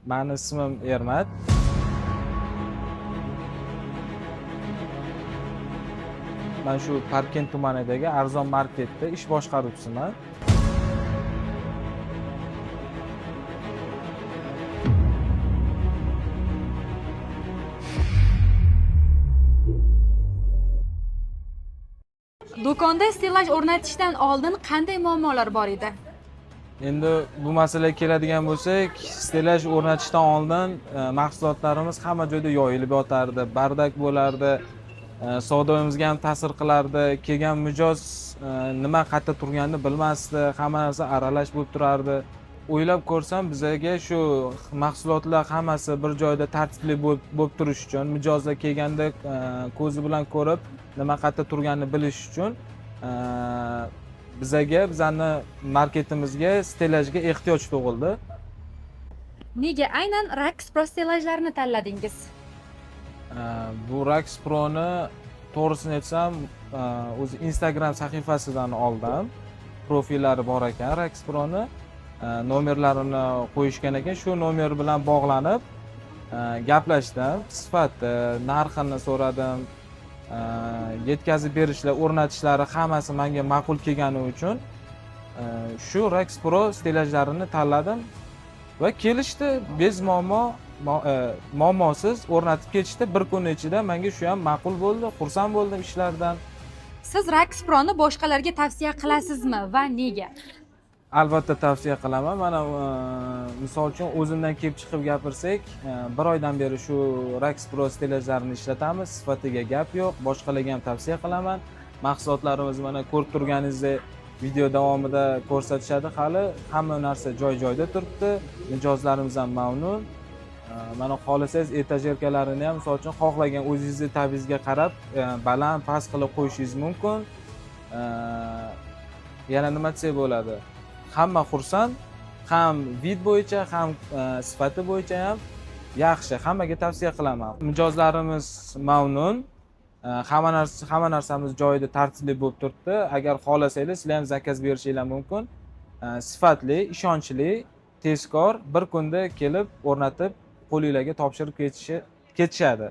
Mani ismim Ermat. Man shu Parkent tumanidagi Arzon marketda ish boshqaruvchisiman. Do'konda stellaj o'rnatishdan oldin qanday muammolar bor edi? Endi bu masalaga keladigan bo'lsak, stellaj o'rnatishdan oldin mahsulotlarimiz hamma joyda yoyilib yotardi, bardak bo'lardi, savdoyimizga ham ta'sir qilardi. Kelgan mijoz nima qayerda turganini bilmasdi, hamma narsa aralash bo'lib turardi. O'ylab ko'rsam, bizaga shu mahsulotlar hammasi bir joyda tartibli bo'lib turishi uchun, mijozlar kelganda ko'zi bilan ko'rib nima qayerda turganini bilish uchun bizaga, bizani marketimizga stellajga ehtiyoj tug'ildi. Nega aynan Rax Pro stellajlarini tanladingiz? Bu Rax Pro'ni to'g'risini aytsam, o'zi Instagram sahifasidan oldim. Profillari bor ekan Rax Pro'ni, nomerlarini qo'yishgan ekan. Shu nomer bilan bog'lanib gaplashdim. Sifati, narxini so'radim. Yetkazib berishlar, o'rnatishlari hammasi menga ma'qul kelgani uchun shu Rax Pro stellajlarini tanladim va kelishdi, bez muammo, muammosiz o'rnatib ketishdi. Bir kun ichida menga shu ham ma'qul bo'ldi, xursand bo'ldim ishlaridan. Siz Rax Pro'ni boshqalarga tavsiya qilasizmi va nega? Albatta tavsiya qilaman. Mana misol uchun o'zimdan kelib chiqib gapirsak, bir oydan beri shu Rax Pro stellajlarini ishlatamiz. Sifatiga gap yo'q, boshqalarga ham tavsiya qilaman. Mahsulotlarimiz mana ko'rib turganingizdek video davomida ko'rsatishadi hali. Hamma narsa joy-joyida turibdi. Mijozlarimiz ham mamnun. Mana xohlasangiz etajerkalarini ham misol uchun xohlagan o'zingizni ta'bingizga qarab baland, past qilib qo'yishingiz mumkin. Yana nima desak bo'ladi? Hamma xursand, ham vid bo'yicha, ham sifati bo'yicha ham yaxshi. Hammaga tavsiya qilaman. Mijozlarimiz mamnun. Hamma narsamiz joyida tartibli bo'lib turibdi. Agar xohlasanglar, sizlar ham zakaz berishinglar mumkin. Sifatli, ishonchli, tezkor bir kunda kelib o'rnatib, qo'linglarga topshirib ketishadi.